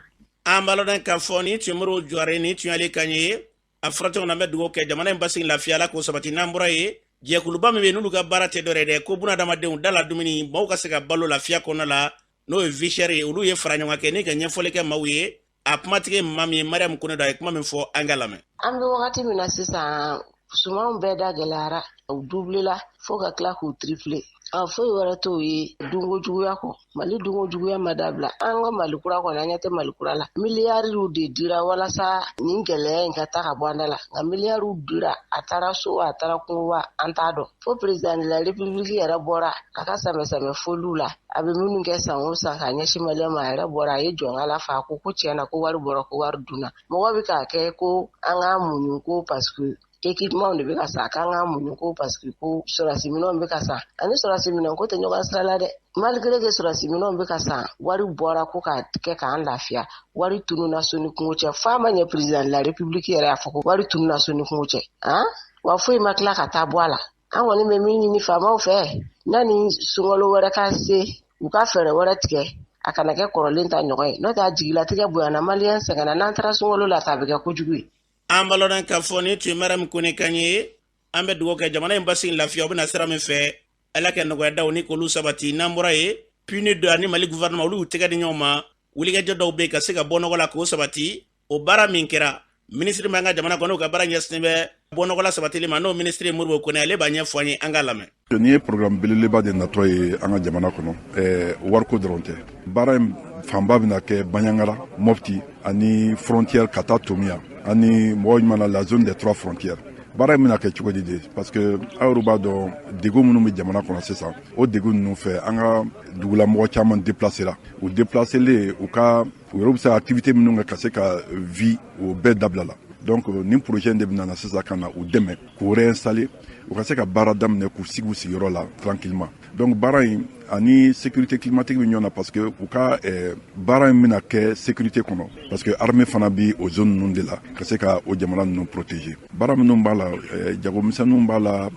An b'a lɔn k'a fɔ ni tun ye Modibo Juware, ni tun y'ale kan ye. A fɔra cogo min na, an bɛ dugawu kɛ, jamana in basigi, lafiya, Ala k'o sabati. N'an bɔra yen, jɛkuluba min bɛ yen, n'olu ka baara tɛ dɔwɛrɛ dɛ, ko bunadamadenw da la dumuni, maaw ka se ka balo lafiya kɔnɔna la, n'o ye Vie Chère ye, olu ye fara ɲɔgɔn kɛ ni ka ɲɛfɔli kɛ maaw ye. A kumatigi maa min ye Mariam Kone don, a ye kuma min fɔ, an ka lamɛn. An bɛ wagati min na sisan, sumanw bɛɛ da gɛlɛyara, u dubulela fo ka tila k'u triplé. A foyi wɛrɛ t'o ye dunko juguya kɔ. Mali dunko juguya ma dabila. An ka Mali kura kɔni, an ɲɛ tɛ Mali kura la. Miliyariw de dira walasa nin gɛlɛya in ka ta ka bɔ an da la, nka miliyariw dira, a taara so, a taara kungo wa, an t'a dɔn. Fo président de la République yɛrɛ bɔra a ka sɛmɛ foliw la, a bɛ minnu kɛ san o san k'a ɲɛsin Maliyɛn ma, a yɛrɛ bɔra, a ye jɔnkala fa, a ko ko tiɲɛ na, ko wari bɔra, ko wari dunna. Mɔgɔ bɛ k'a kɛ ko an k'a muɲu, ko parce que équipement de bɛ ka san, k'an k'a muɲu, ko parce que ko sɔrɔdasi minɛnw bɛ ka san. Ani sɔrɔdasi minɛn ko tɛ ɲɔgɔn sira la dɛ. Malgré que sɔrɔdasi minɛnw bɛ ka san, wari bɔra ko ka kɛ k'an lafiya, wari tununa so ni kungo cɛ. F'a ma ɲɛ, président de la République yɛrɛ y'a fɔ ko wari tununa so ni kungo cɛ. Han, wa foyi ma tila ka taa bɔ a la. An kɔni bɛ min ɲini faamaw fɛ, n'a ni sunkalo wɛrɛ ka se, u ka fɛɛrɛ wɛrɛ tigɛ, a kana kɛ kɔrɔlen ta ɲɔgɔn ye, n'o tɛ a jigilatigɛ bonyana, Maliyɛn sɛgɛnna. N'an taara sunkalo la ta, a bɛ kɛ kojugu ye. An b'a lɔn k'a fɔ ni tun ye Mariam Kone kan ye. An bɛ dugawu kɛ, jamana in basigi, lafiya, o bɛna sira min fɛ, Ala kɛ nɔgɔya daw ni k'olu sabati. N'an bɔra yen, PNUD ani Mali gouvernement, olu y'u tɛgɛ di ɲɔgɔn ma. Wulikajɔ dɔw bɛ yen ka se ka bɔ nɔgɔ la k'o sabati. O baara min kɛra, minisiri b'an ka jamana kɔnɔ, n'o ka baara ɲɛsinnen bɛ bɔ nɔgɔla sabatili ma, n'o minisiri Modibo Kone, ale b'a ɲɛfɔ an ye, an k'a lamɛn. Nin ye programme belebeleba de natɔ ye an ka jamana kɔnɔ. Wariko dɔrɔn tɛ. Baara in fanba bɛna kɛ Bandiagara, Mopti ani frontière ka taa Tomia ani mɔgɔ ɲuman na, la zone des trois frontières. Baara in bɛna kɛ cogo di de? Parce que aw yɛrɛ b'a dɔn, degun minnu bɛ jamana kɔnɔ sisan, o degun ninnu fɛ, an ka dugulamɔgɔ caman déplacé ra. U déplacélen, u ka u yɛrɛ bɛ se ka activité minnu kɛ ka se ka vie, o bɛɛ dabila la. Donc nin projet in de bɛna na sisan ka na u dɛmɛ k'u réinstaller, u ka se ka baara daminɛ, k'u sigi u sigiyɔrɔ la tranquillement. Donc baara in ani sécurité climatique bɛ ɲɔgɔn na, parce que u ka baara in bɛna kɛ sécurité kɔnɔ, parce que armée fana bi o zone ninnu de la ka se ka o jamana ninnu protéger. Baara minnu b'a la, jagomisɛnninw b'a la,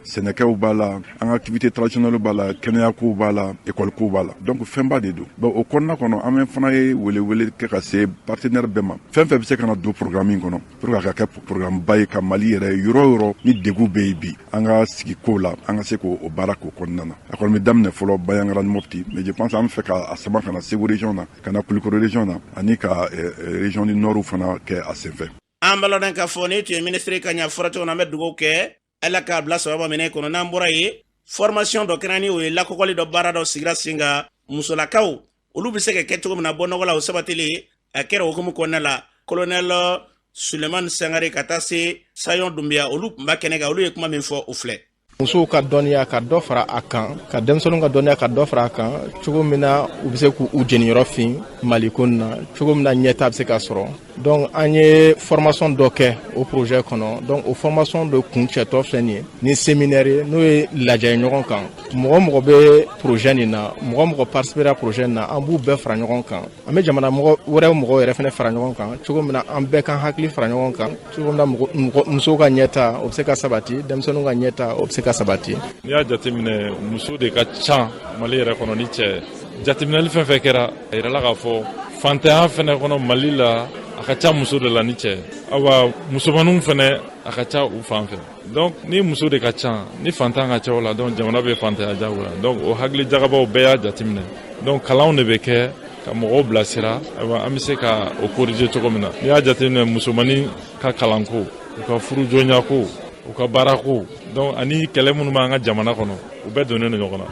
sɛnɛkɛw b'a la, an ka activité traditionnelle b'a la, kɛnɛyakow b'a la, école kow b'a la. Donc fɛnba de don. Bon, o kɔnɔna kɔnɔ, an bɛ fana ye welewele kɛ ka se partenaire bɛɛ ma, fɛn fɛn bɛ se ka na don programme in kɔnɔ, pour que a ka kɛ programme ba ye ka Mali yɛrɛ yɔrɔ o yɔrɔ ni degun bɛ yen bi an ka sigi kow la, an ka se k'o baara k'o kɔnɔna na. A kɔni bɛ daminɛ fɔlɔ Bandiagara ni Mopti, mais je pense an bɛ fɛ k'a sama ka na Segu région na, ka na Kulukoro région na, ani ka région du Nord fana kɛ a senfɛ. An b'a lɔn k'a fɔ ni tun ye minisiri ka ɲa fɔra cogo min na. An bɛ dugawu kɛ, Ala k'a bila sababa minɛ kɔnɔ. N'an bɔra yen, formation dɔ kɛra, ni o ye lakɔkɔli dɔ, baara dɔ sigira sen kan musolakaw. Olu bɛ se ka kɛ cogo min na bɔ nɔgɔ la, o sabatili a kɛra o hukumu kɔnɔna la. Kolonɛl Sulemani Sangare ka taa se Sayɔn Dunbiya, olu tun b'a kɛnɛ kan. Olu ye kuma min fɔ, o filɛ. Musow ka dɔnniya ka dɔ fara a kan, ka denmisɛnninw ka dɔnniya ka dɔ fara a kan, cogo min na u bɛ se k'u jeniyɔrɔ fin Maliko nin na, cogo min na ɲɛta bɛ se ka sɔrɔ. Donc an ye formation dɔ kɛ o projet kɔnɔ. Donc o formation dɔ kuncɛtɔ filɛ nin ye ni séminaire ye, n'o ye lajɛ ye ɲɔgɔn kan. Mɔgɔ mɔgɔ bɛ projet nin na, mɔgɔ mɔgɔ participera projet nin na, an b'u bɛɛ fara ɲɔgɔn kan. An bɛ jamana mɔgɔ wɛrɛw mɔgɔw yɛrɛ fana fara ɲɔgɔn kan, cogo min na an bɛɛ kan hakili fara ɲɔgɔn kan, cogo min na musow ka ɲɛta o bɛ se ka sabati, denmisɛnninw ka ɲɛta o bɛ se ka sabati. N'i y'a jateminɛ, muso de ka ca Mali yɛrɛ kɔnɔ ni cɛ. Jateminɛli fɛn fɛn kɛra, a yirala k'a fɔ fantanya fɛnɛ kɔnɔ Mali la, a ka ca muso de la ni cɛ. Awa, musomaninw fɛnɛ, a ka ca u fan fɛ. Donc ni muso de ka ca ni fantan ka ca o la, donc jamana bɛ fantanya jagoya. Donc o hakili jagabaw bɛɛ y'a jateminɛ. Donc kalanw de bɛ kɛ ka mɔgɔw bilasira, ayiwa, an bɛ se ka o corriger cogo min na. N'i y'a jateminɛ, musomanin ka kalanko, u ka furujɔnyako, u ka baarako, donc ani kɛlɛ minnu b'an ka jamana kɔnɔ, u bɛɛ donnen don ɲɔgɔn na.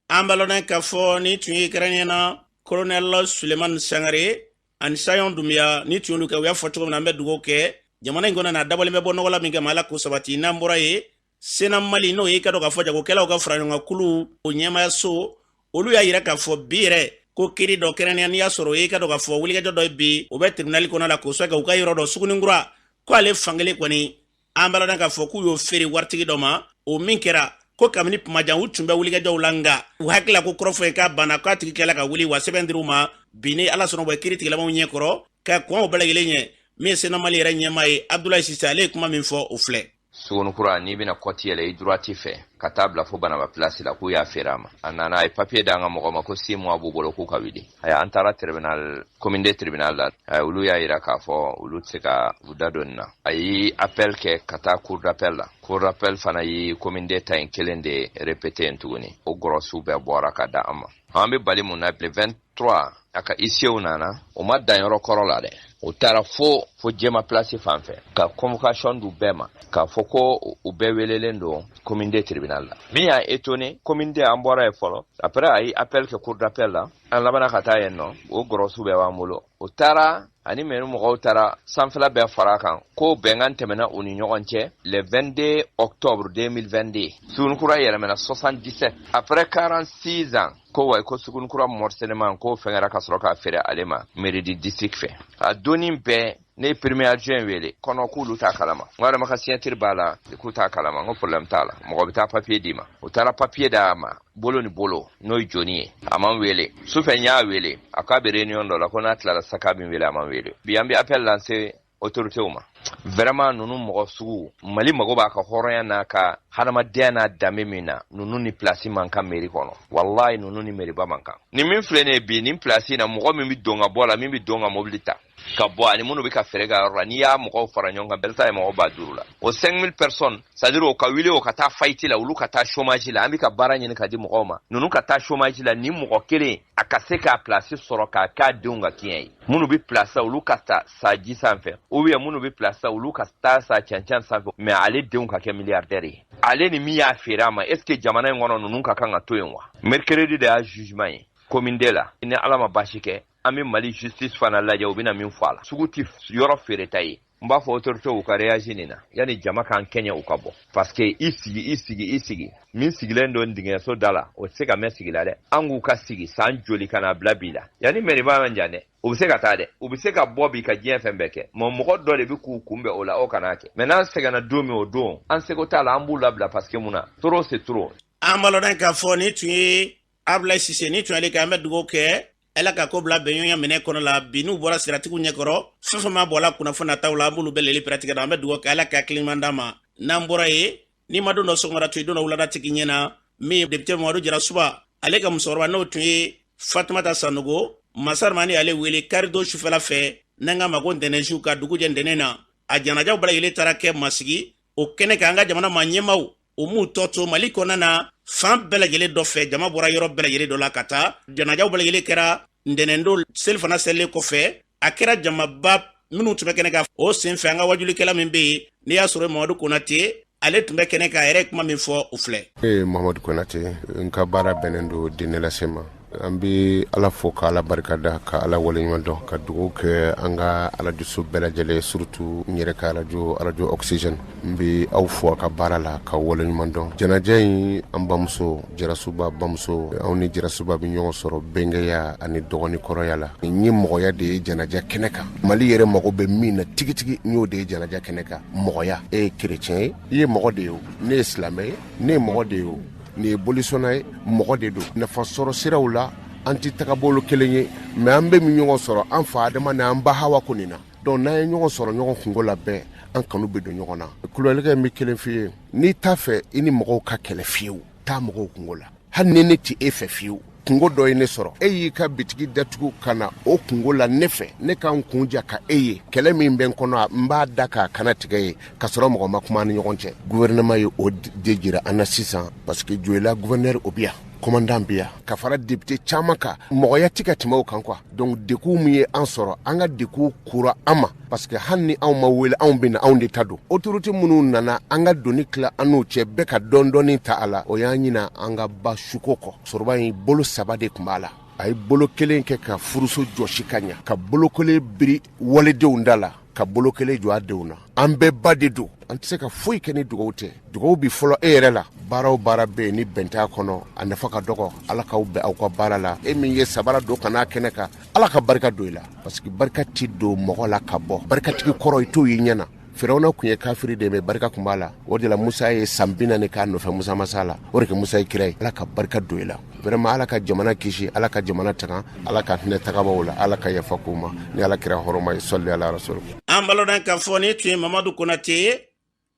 An b'a lɔn k'a fɔ ni tun ye kɛrɛnkɛrɛnnenya na Colonel Sulemani Sangare ani Sayɔn Dunbiya ni tun y'olu kɛ. U y'a fɔ cogo min na, an bɛ dugawu kɛ jamana in kɔnɔ na, a dabɔlen bɛ bɔ nɔgɔ la min kama, Ala k'o sabati. N'an bɔra yen, Sena Mali, n'o ye i ka dɔn k'a fɔ jagokɛlaw ka fara ɲɔgɔn kan kulu, o ɲɛmayaso, olu y'a yira k'a fɔ bi yɛrɛ ko kiri dɔ kɛrɛnkɛrɛnnenya, n'i y'a sɔrɔ o ye i ka dɔn k'a fɔ wulikajɔ dɔ ye bi, o bɛ tribunal kɔnɔ la, k'o sɔrɔ kɛ u ka yɔrɔ dɔ Suguninkura, ko ale fankelen kɔni, an b'a lɔn k'a fɔ k'u y'o feere waritigi dɔ ma. O min kɛra ko kabini kumajan u tun bɛ wulikajɔw la, nka u hakili la ko kɔrɔfɔ ye k'a banna, k'a tigi kɛla ka wuli wa sɛbɛn dir'u ma. Bi, ni Ala sɔnna, bɛ kiiri tigilamaw ɲɛkɔrɔ ka kɔn o bɛɛ lajɛlen ɲɛ. Min ye Sena Mali yɛrɛ ɲɛmaa ye, Abdulayi Sise, ale ye kuma min fɔ, o filɛ. Sugunikura, n'i bɛna kɔti yɛlɛ i droite fɛ ka taa bila fo Banaba place la, k'u y'a feere a ma. A nana, a ye papier d'an ka mɔgɔ ma ko 6 mois b'u bolo k'u ka wuli. Aya, an taara tribunal, commune deux tribunal la. Aya, olu y'a yira k'a fɔ olu tɛ se ka u da don nin na. A ye appel kɛ ka taa cour d'appel la. Cour d'appel fana ye commune deux ta in kelen de répété yen tuguni. O gɔrɔsiw bɛɛ bɔra ka da an ma. An bɛ bali mun na? Le 23, a ka huissier nana. O ma dan yɔrɔ kɔrɔ la dɛ, u taara fo Jɛma place fan fɛ ka convocation d'u bɛɛ ma, k'a fɔ ko u bɛɛ welelen don commune deux tribunal la. Min y'a étonné, commune deux, an bɔra yen fɔlɔ. Après, a ye appel kɛ cour d'appel la. An labana ka taa yen nɔ, o gɔrɔsiw bɛɛ b'an bolo. O taara ani mɛnu mɔgɔw taara sanfɛla bɛɛ fara kan ko bɛnkan tɛmɛna u ni ɲɔgɔn cɛ le 22 octobre 2022. Sugunikura yɛlɛmɛna 77 après 46 ans, ko wa ko Sugunikura morcellement ko fɛngɛra ka sɔrɔ k'a feere ale ma mairie du district fɛ. A donni bɛɛ, ne ye premier adjoint wele kɔnɔ k'olu t'a kalama. N ko Adama ka signature b'a la, k'u t'a kalama. N ko problème t'a la, mɔgɔ bɛ taa papier d'i ma. U taara papier d'a ma bolo ni bolo, n'o ye joni ye. A man wele. Sufɛ, n y'a wele, a k'a bɛ réunion dɔ la, ko n'a tilala sa k'a bɛ n wele. A man wele. Bi, an bɛ appel lancer autorités ma. Vraiment, ninnu mɔgɔ sugu, Mali mago b'a ka hɔrɔnya n'a ka hadamadenya n'a danbe min na, ninnu ni place man kan mairie kɔnɔ. Wallahi, ninnu ni mairie ba man kan. Ni min filɛ nin ye bi nin place na, mɔgɔ min bɛ don ka bɔ la, min bɛ don ka mobili ta ka bɔ, ani minnu bɛ ka feere ka yɔrɔ la, n'i y'a mɔgɔw fara ɲɔgɔn kan, bɛɛ ta ye mɔgɔ 5000 la. O 5000 personnes, c'est à dire o ka wuli, o ka taa faillite la, olu ka taa chômage la. An bɛ ka baara ɲini ka di mɔgɔw ma, ninnu ka taa chômage la. Ni mɔgɔ kelen a ka se k'a place sɔrɔ k'a k'a denw ka kiɲɛ ye, minnu bɛ place la, olu ka taa sa ji sanfɛ, ou bien minnu bɛ place la, olu ka taa sa cɛncɛn sanfɛ, mais ale denw ka kɛ milliardaire ye. Ale ni min y'a feere a ma, est ce que jamana in kɔnɔ ninnu ka kan ka to yen wa? Mercredi de y'a jugement ye commune deux la. Ni Ala ma baasi kɛ, an bɛ Mali justice fana lajɛ, u bɛna min fɔ a la. Sugu ti yɔrɔ feereta ye. N b'a fɔ autorité u ka réagir nin na yanni jama k'an kɛɲɛ, u ka bɔ, parce que i sigi, i sigi, i sigi, min sigilen don dingɛso da la, o tɛ se ka mɛn sigi la dɛ. An k'u ka sigi san joli ka n'a bila bi la, yanni mɛriba man jan dɛ. U bɛ se ka taa dɛ, u bɛ se ka bɔ bi ka diɲɛ fɛn bɛɛ kɛ. Mɔ mɔgɔ dɔ de bɛ k'u kunbɛn o la, o kana kɛ. Mɛ n'an sɛgɛnna don min, o don an seko t'a la, an b'u labila, parce que mun na, trop c'est trop. An b'a lɔn k'a fɔ ni tun ye Abulayi Sise, ni tun y'ale kɛ. An bɛ dugawu kɛ, Ala ka ko bila bɛnɲɔgɔnya minɛ kɔnɔ la. Bi, n'u bɔra siratigiw ɲɛkɔrɔ, fɛn fɛn ma bɔ la kunnafoni nataw la, an b'olu bɛɛ lajɛlen pɛrɛtigɛ. An bɛ dugawu kɛ, Ala ka hakili ɲuman d'an ma. N'an bɔra yen, n'i ma don dɔ sɔgɔmada to i don dɔ wulada tigi ɲɛna, min député Mamadu Jara Suba, ale ka musokɔrɔba, n'o tun ye Fatumata Sanogo Masaramani, ale wele karidon sufɛla fɛ, n'an ka ma ko ntɛnɛnsu, ka dugu jɛ ntɛnɛn na, a janajaw bɛɛ lajɛlen taara kɛ masigi o kɛnɛ kan. An ka jamana ma ɲɛmaw, o m'u tɔ to Mali kɔnɔna na, fan bɛɛ lajɛlen dɔ fɛ, jama bɔra yɔrɔ bɛɛ lajɛlen dɔ la ka taa. Janajaw bɛɛ lajɛlen kɛra ntɛnɛndon selifana selilen kɔfɛ. A kɛra jamaba minnu tun bɛ kɛnɛ kan o sen fɛ, an ka wajulikɛla min bɛ yen, n'i y'a sɔrɔ Mamadu Konate, ale tun bɛ kɛnɛ kan, a yɛrɛ ye kuma min fɔ, o filɛ. Ne ye Mamadu Konate, n ka baara bɛnnen don diinɛ lase ma. An bɛ Ala fo ka Ala barikada ka Ala waleɲuman dɔn ka dugawu kɛ an ka arajoso bɛɛ lajɛlen surtout n yɛrɛ ka arajo arajo Oxygène. N bɛ aw fo a ka baara la ka waleɲuman dɔn. Janaja in an bamuso Jarasuba bamuso, anw ni Jarasuba bɛ ɲɔgɔn sɔrɔ bɛnkɛya ani dɔgɔninkɔrɔya la. N ye mɔgɔya de ye janaja kɛnɛ kan. Mali yɛrɛ mago bɛ min na tigitigi, n y'o de ye janaja kɛnɛ kan. Mɔgɔya. E ye chrétien ye, i ye mɔgɔ de ye o. Ne ye silamɛ ye, ne ye mɔgɔ de ye o. Nin ye bolisɔnna ye, mɔgɔ de don. Nafa sɔrɔ siraw la, an tɛ tagabolo kelen ye, mais an bɛ min ɲɔgɔn sɔrɔ an fa Adama ni an ba Hawa ko nin na. Donc n'an ye ɲɔgɔn sɔrɔ ɲɔgɔn kunko la bɛɛ, an kanu bɛ don ɲɔgɔn na. Kulubalikɛ, n bɛ kelen f'i ye, n'i t'a fɛ i ni mɔgɔw ka kɛlɛ fiyewu, taa mɔgɔw kunko la. Hali ni ne tɛ e fɛ fiyewu, kunko dɔ ye ne sɔrɔ, e y'i ka bitigi datugu ka na o kunko la ne fɛ, ne ka n kun ja ka e ye. Kɛlɛ min bɛ n kɔnɔ, n b'a da k'a kana tigɛ ye k'a sɔrɔ mɔgɔ ma kuma ni ɲɔgɔn cɛ. Gouvernement ye o de jira an na sisan, parce que Joyila gouverneur o bɛ yan, commandant bɛ yan, ka fara député caman kan. Mɔgɔya tɛ ka tɛmɛ o kan quoi. Donc degun min ye an sɔrɔ, an ka degun kura an ma, parce que hali ni anw ma wele, anw bɛ na, anw de ta don. Autorité minnu nana an ka doni tila an n'u cɛ, bɛɛ ka dɔɔni dɔɔni ta a la, o y'an ɲina an ka ba suko kɔ. Sɔrɔba in bolo saba de tun b'a la. A ye bolo kelen kɛ ka furuso jɔsi ka ɲa, ka bolo kelen biri waledenw da la, ka bolo kelen jɔ a denw na. An bɛɛ ba de don, an tɛ se ka foyi kɛ ni dugawu tɛ. Dugawu bi fɔlɔ e yɛrɛ la. Baara o baara bɛ yen ni bɛn t'a kɔnɔ, a nafa ka dɔgɔ. Ala k'aw bɛn aw ka baara la. E min ye sabara don ka n'a kɛnɛ kan, Ala ka barika don i la, parce que barika tɛ don mɔgɔ la ka bɔ. Barikatigi kɔrɔ, i t'o ye ɲɛ na. Firawuna tun ye kafiri de ye, mais barika tun b'a la. O de la Musa ye san 40 k'a nɔfɛ, Musa masa la. O de kɛ Musa ye kira ye. Ala ka barika don i la vraiment. Ala ka jamana kisi, Ala ka jamana tanga, Ala ka hinɛ tagabaw la, Ala ka yafa k'u ma ni Ala kira hɔrɔma ye. Sɔli ala rasul. An balɔdan k'a fɔ nin tun ye Mamadu Konate ye,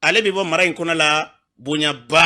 ale bɛ bɔ mara in kɔnɔ la. Bonyaba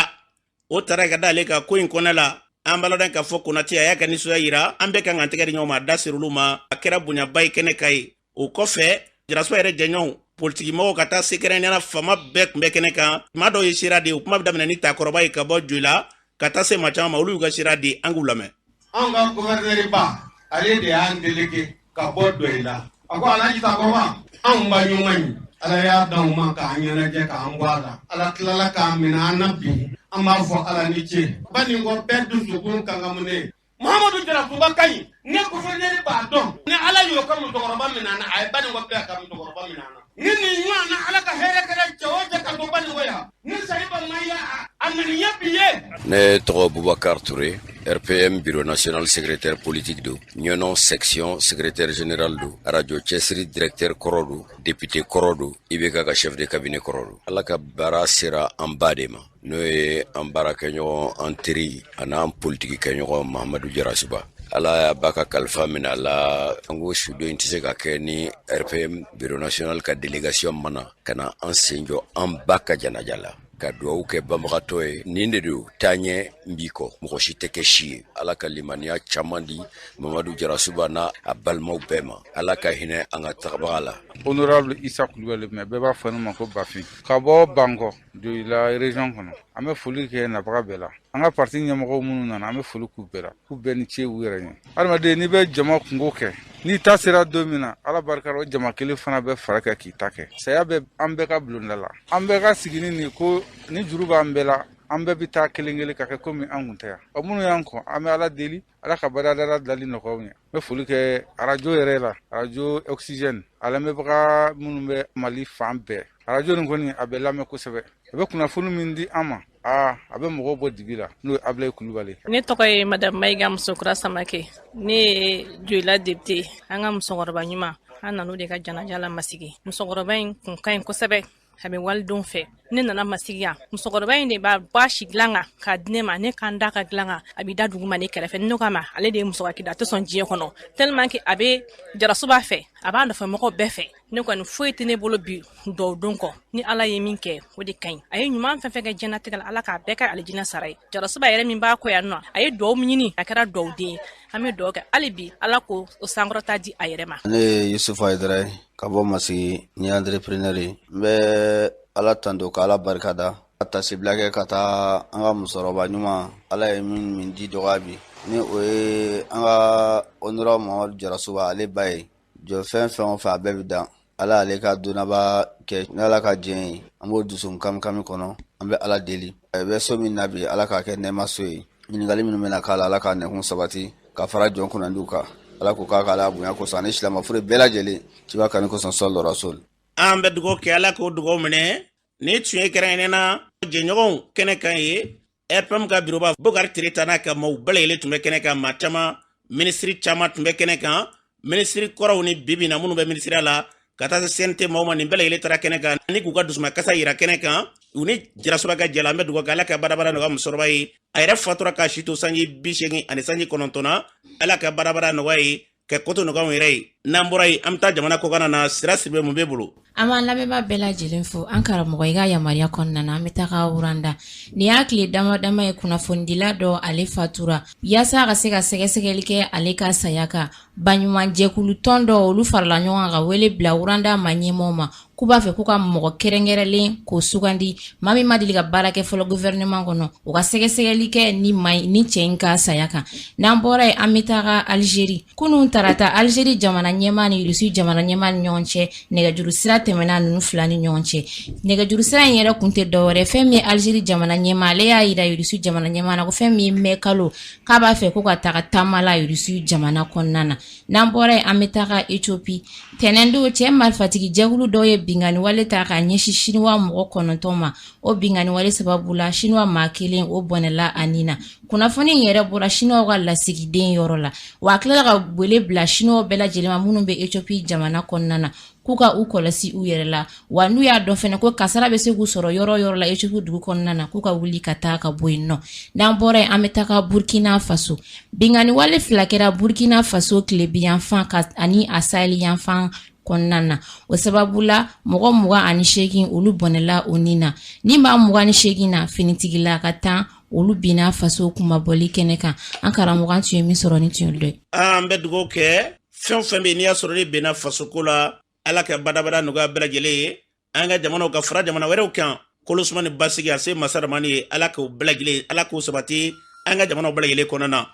o taara ka da ale ka ko in kɔnɔ la. An balɔdan k'a fɔ Konate a y'a ka nisɔndiya yira, an bɛɛ kan k'an tɛgɛ di ɲɔgɔn ma, a da ser'olu ma. A kɛra bonyaba ye kɛnɛ kan ye. O kɔfɛ, Jarasuba yɛrɛ jɛɲɔgɔnw, politikimɔgɔw, ka taa se kɛrɛnkɛrɛnnenya faama bɛɛ tun bɛ kɛnɛ kan. Tuma dɔw ye sira di. O kuma bɛ daminɛ ni takɔrɔba ye ka bɔ Joyila ka taa se maa caman ma, olu y'u ka sira di, an k'u lamɛn. Anw ka gouverneur ba, ale de y'an délégué ka bɔ Joyila. A ko Alhaji Takɔrɔba, anw ba ɲuman ye, Ala y'a d'anw ma k'an ɲɛnajɛ k'an bɔ a la. Ala tilala k'a minɛ an na bi, an b'a fɔ Ala ni ce. Banikɔ bɛɛ dusukun kankamunen. Muhamadu Jarasuba ka ɲi ni gouverneur b'a dɔn, ni Ala y'o ka musokɔrɔba minɛ an na, a ye Banikɔ bɛɛ ka musokɔrɔba minɛ an na. Ni nin ɲɔgɔn na, Ala ka hɛrɛ kɛra cɛ o cɛ ka to Banikɔ yan, ni Sayiba ma ye, a ŋaniya bi ye. Ne tɔgɔ Boubacar Touré, RPM bureau national secrétaire politique don, Ɲɔnɔ section secrétaire général don, radio Cɛsiri directeur kɔrɔ don, député kɔrɔ don, IBK ka chef de cabinet kɔrɔ don. Ala ka baara sera an ba de ma, n'o ye an baarakɛɲɔgɔn, an teri an'an politikikɛɲɔgɔn Mahamadu Jarasuba. Ala y'a ba ka kalifa minɛ a la. An ko sudon in tɛ se ka kɛ ni RPM bureau national ka délégation mana ka na an sen jɔ an ba ka janaja la, ka duwawu kɛ banbagatɔ ye. Nin de don, taaɲɛ n b'i kɔ, mɔgɔ si tɛ kɛ si ye. Ala ka limaniya caman di Mamadu Jarasuba n'a a balimaw bɛɛ ma. Ala ka hinɛ an ka tagabaga la. Honorable Isa Kulubali, mais bɛɛ b'a fɔ ne ma ko Bafin, ka bɔ Bankɔ, Joyila région kɔnɔ. An bɛ foli kɛ nabaga bɛɛ la. An ka parti ɲɛmɔgɔw minnu nana, an bɛ foli k'u bɛɛ la, k'u bɛɛ ni ce u yɛrɛ ɲɛ. Adamaden, n'i bɛ jama kungo kɛ, n'i ta sera don min na, Ala barika la, o jama kelen fana bɛ fara kɛ k'i ta kɛ. Saya bɛ an bɛɛ ka bulonda la, an bɛɛ ka sigi ni ko ni juru b'an bɛɛ la, an bɛɛ bɛ taa kelen kelen ka kɛ komi an kun tɛ yan. Ɔ, minnu y'an kɔ, an bɛ Ala deli, Ala ka badadala dali nɔgɔyaw ɲɛ. N bɛ foli kɛ arajo yɛrɛ la, arajo Oxygène, a lamɛnbaga minnu bɛ Mali fan bɛɛ. Arajo nin kɔni, a bɛ lamɛn kosɛbɛ, a bɛ kunnafoni min di an ma, aa, a bɛ mɔgɔw bɔ dibi la, n'o ye Abilaye Kulubali. Ne tɔgɔ ye madame Mayiga Musokura Samake, ne ye Joyila député. An ka musokɔrɔba ɲuman, an nan'o de ka janaja la Masigi. Musokɔrɔba in kun ka ɲi kosɛbɛ, a bɛ walidenw fɛ. Ne nana Masigi yan, musokɔrɔba in de b'a bɔ a si dilan kan k'a di ne ma, ne k'an da ka dilan kan, a b'i da dugu ma ne kɛrɛfɛ. Ne k'a ma, ale de ye musokɔrɔba, a tɛ sɔn diɲɛ kɔnɔ, tellement que a bɛ Jarasuba fɛ, a b'a nɔfɛ mɔgɔw bɛɛ fɛ. Ne kɔni, foyi tɛ ne bolo bi dɔw don kɔ. Ni Ala ye min kɛ, o de ka ɲi. A ye ɲuman fɛn fɛn kɛ diɲɛnatigɛ la, Ala k'a bɛɛ kɛ alijinɛ sara ye. Jarasuba yɛrɛ min b'a kɔ yan nɔ, a ye duwawu min ɲini, a kɛra duwawuden ye. An bɛ duwawu kɛ hali bi, Ala ko o sankɔrɔta di a yɛrɛ ma. Ne ye Yusufu Hayidara ye ka bɔ Masigi, ni entrepreneur ye. N bɛ Ala tando ka Ala barika da, ka tasibila kɛ ka taa an ka musokɔrɔba ɲuman, Ala ye min di dɔgɔya bi, ni o ye an ka honorable Mamadu Jarasuba, ale ba ye. Jɔ fɛn fɛn o fɛn, a bɛɛ bɛ dan. Ala ale ka donnaba kɛ ni Ala ka diɲɛ ye, an b'o dusu kamikami kɔnɔ. An bɛ Ala deli, a bɛ so min na bi, Ala k'a kɛ nɛɛma so ye. Ɲininkali minnu bɛna k'a la, Ala k'a nɛkun sabati. Ka fara jɔn kunnandiw kan. Ala ko k'a k'ala bonya kosɔn ani silamɛfure bɛɛ lajɛlen ciba kanu kosɔn sɔli rasul. An bɛ dugawu kɛ, Ala k'o dugawu minɛ. Ni tun ye kɛrɛnkɛrɛnnen na jɛɲɔgɔnw kɛnɛ kan ye, RPM ka biroba Bokari Tereta n'a ka maaw bɛɛ lajɛlen tun bɛ kɛnɛ kan. Maa caman, minisiri caman tun bɛ kɛnɛ kan, minisiri kɔrɔw ni bibi na minnu bɛ minisiriya la, ka taa se CNT maaw ma. Nin bɛɛ lajɛlen taara kɛnɛ kan ni k'u ka dusumakasa yira kɛnɛ kan. U ni Jirasoba ka jɛla. An bɛ dugawu kɛ, Ala ka badabada nɔgɔya musokɔrɔba ye. A yɛrɛ fatura k'a si to sanji 89 na. Ala ka badabada nɔgɔya ye, ka koto nɔgɔya yɛrɛ ye. N'an bɔra yen, an bɛ taa jamana kɔkan na. Sira Sidibe, mun b'e bolo? An b'an lamɛnbaa bɛɛ lajɛlen fo. An karamɔgɔ, i ka yamaruya kɔnɔna na, an bɛ taga Rwanda. Nin y'a tile dama dama ye, kunnafonidila dɔ, ale fatura. Yaasa ka se ka sɛgɛsɛgɛli kɛ ale ka saya kan, baɲumanjɛkulu tɔn dɔ, olu farala ɲɔgɔn kan ka wele bila Rwanda ma ɲɛmɔgɔ ma, k'u b'a fɛ k'u ka mɔgɔ kɛrɛnkɛrɛnlen k'o sugandi, maa min ma deli ka baara kɛ fɔlɔ gouvernement kɔnɔ, u ka sɛgɛsɛgɛli kɛ ni maa ni cɛ in ka saya kan. N'an bɔra yen, an bɛ taga Algérie. Kunun tarata, Algérie jamana ɲɛmaa ni Russie jamana ɲɛmaa ni ɲɔgɔn cɛ, nɛgɛjuru sira tɛmɛna ninnu fila ni ɲɔgɔn cɛ. Nɛgɛjuru sira in yɛrɛ kun tɛ dɔwɛrɛ, fɛn min ye Algérie jamana ɲɛmaa, ale y'a yira Russie jamana ɲɛmaa na ko fɛn min ye mai kalo, k'a b'a fɛ ko ka taga taama la Russie jamana kɔnɔna na. N'an bɔra yen, an bɛ taga Ethiopie. Tɛnɛndon, cɛ marifatigi jɛkulu dɔw ye binkanni wale ta ka ɲɛsin Siniwa mɔgɔ 9 ma. O binkanni wale sababu la, Siniwa maa kelen, o bɔnɛla a ni na. Kunnafoni in yɛrɛ bɔra Siniwaw ka lasigiden yɔrɔ la. Wa a tilala ka wele bila Siniwaw bɛɛ lajɛlen ma minnu bɛ Ethiopie jamana kɔnɔna na, k'u ka u kɔlɔsi u yɛrɛ la, wa n'u y'a dɔn fɛnɛ ko kasara bɛ se k'u sɔrɔ yɔrɔ yɔrɔ la Ethiopie dugu kɔnɔna na, k'u ka wuli ka taa ka bɔ yen nɔ. N'an bɔra yen, an bɛ taga Burkina Faso. Binkanni wale fila kɛra Burkina Faso tilebinyanfan ka ani a saheli yanfan kɔnɔna na. O sababu la, mɔgɔ 28, olu bɔnɛla o ni na. Ni maa 28 na, finitigila ka 10, olu binna faso kunmabɔli kɛnɛ kan. An karamɔgɔ, an tun ye min sɔrɔ, ni tun ye dɔ ye. An bɛ dugawu kɛ, fɛn o fɛn bɛ yen n'i y'a sɔrɔ ne benna fasoko la, Ala ka badabada nɔgɔya bɛɛ lajɛlen ye. An ka jamanaw ka fara jamana wɛrɛw kan, kolosuma ni basigi a se masaramani ye, Ala k'o bɛɛ lajɛlen, Ala k'o sabati an ka jamanaw bɛɛ lajɛlen kɔnɔna na.